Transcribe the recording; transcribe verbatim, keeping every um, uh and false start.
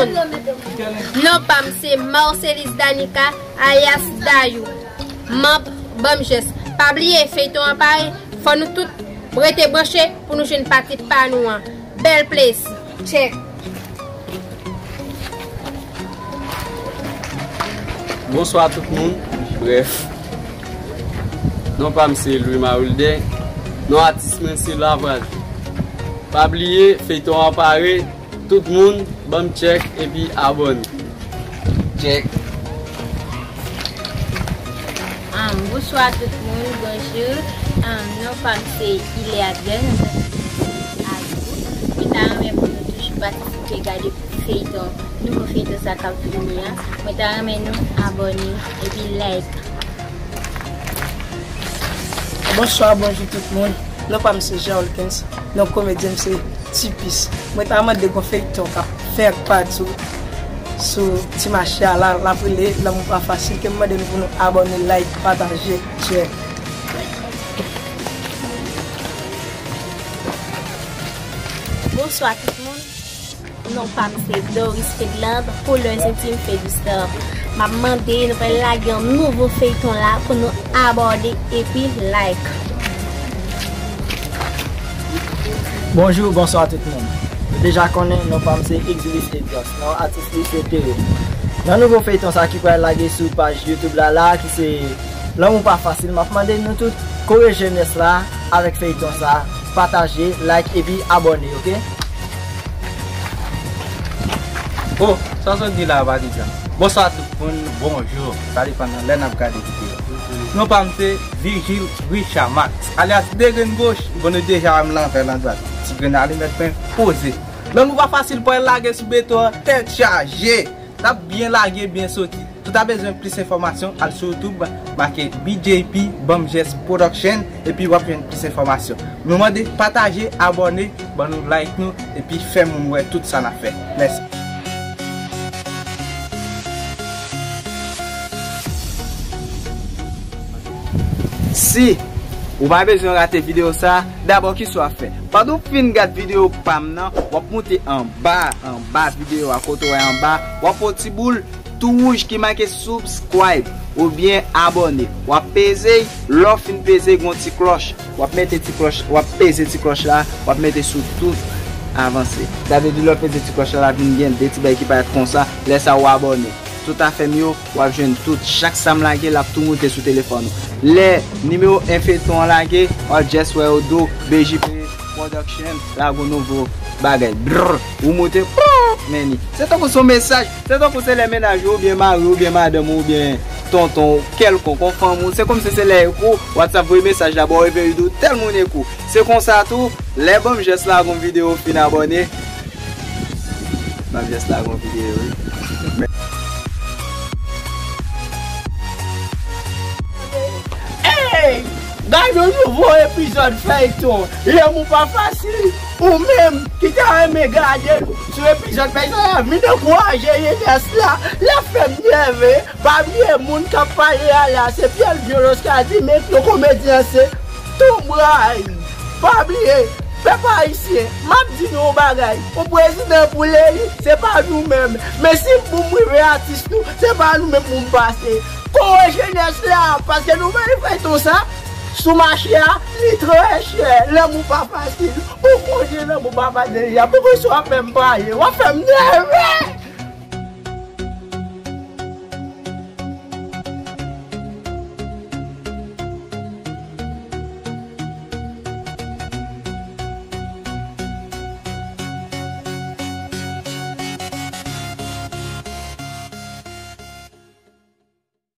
Non pa m se Marcelise Danica, alyas Dayou, manm Banm Jès. Pa bliye, feyton an pare, fò nou tout rete branche pou nou jwenn pati pa nou an. Bèl plezi. Tchèk. Bonswa tout moun. Brèf, non pa m se Louis Marie Wilder. Non atis mwen se Lavraj. Pa bliye, feyton an pare. Tout moun, ban m tchèk epi abòne. Tchèk. Um, bonswa tout moun, bonjou. Um, non pa m se Ileade, nou fè Azou. Mwen ta renmen pou nou toujou patisipe gade feyton, nouvo feyton sa k ap vini an. Mwen ta renmen nou abòne epi like. Bonswa, bonjou tout moun. Non pa m se Jean Wilkens. Non komedyen m se Tipis. Mwen ta mande gon feyton k ap fè ak pa di sou, sou Ti Mache a la, l ap rele Lanmou Pa Fasil, ke m mande nou pou nou abòne, like, pataje, share. Bonswa tout moun. Non pa m se Doris Fedland, Couleurs Intimes Fedustar. M ap mande nou pral lage yon nouvo feyton la pou nou abòne epi like. Bonjou, bonswa tout moun. Nou deja konnen non pa m se Exilis Elias, non atis li se Tere. Nan nouvo feyton sa ki pral lage sou paj YouTube la la ki se Lanmou Pa Fasil, m ap mande nou tout kore jenès la avèk feyton sa, pataje, like epi abòne, oke? Oh, sa w sot di la a pa di sa. Bonswa tout moun, bonjou. Sa depann nan lè n ap gade videyo. Non pa m se Virgil Richard Max, alyas De Grenn Goch. Bon, nou deja wè m lanvè landwat. Ti grenn alimèt mwen poze. Lanmou Pa Fasil pral lage sou beton an tèt chaje. N ap byen lage, byen soti. Si w ta bezwen plis enfòmasyon, al sou YouTube, make B J P Banm Jès Production, epi w ap jwenn plis enfòmasyon. Nou mande pataje, abòne, ban nou like nou, epi fè moun wè tout sa n ap fè. Mèsi. Si ou pa bezwen rate videyo sa, dabò kisa w ap fè? Pandan w fin gad videyo pa m nan, w ap moute anba, anba videyo a, kote w wè anba, w ap wè yon ti boul tou wouj ki make subscribe oubyen abòne. W ap peze l, lè w fin peze l, gen yon ti klòch. W ap mete ti klòch, w ap peze ti klòch la, w ap mete sou tout avanse. Sa vle di lè w peze ti klòch la, l ap vin gen de ti bagay ki parèt konsa, lè sa a w abòne. Tout afè m yo, w ap jwenn tout. Chak sa m lage, l ap tou moute sou telefòn ou. Lè nimewo en feyton an lage, w ap just wè yo di w B J P Production lage yon nouvo bagay. Brrr, ou moute, brrr, men li. Se tankou se yon mesaj, se tankou se lè mennaj ou oubyen mari w oubyen madanm ou oubyen tonton w kèlkonk, yon fanm ou, se kòmsi se lè ekou WhatsApp voye mesaj la ba w epi li di w tèl moun ekou. Se konsa tou, lè Banm Jès lage yon videyo, fin abòne. Banm Jès lage yon videyo, wi. Hey! Gade yon nouvo epizòd feyton Lanmou Pa Fasil. Ou menm ki ta renmen gade l sou epizòd feyton la, vin ankouraje jenès la. L ap fè m nève. Pa bliye moun k ap pale a la, se Pierre Violence k a di, men non komedyen an se Tonbray. Pa bliye, pèp ayisyen, m ap di nou yon bagay, yon prezidan pou l eli, se pa nou menm. Men si m pou m rive atis nou, se pa nou menm pou m pase. Kore jenès la, paske nou vle feyton sa, sou mache a, li trè chè, lanmou pa fasil. Ou konnen lanmou pa fasil deja, poukisa w ap fè m pale? W ap fè m nève!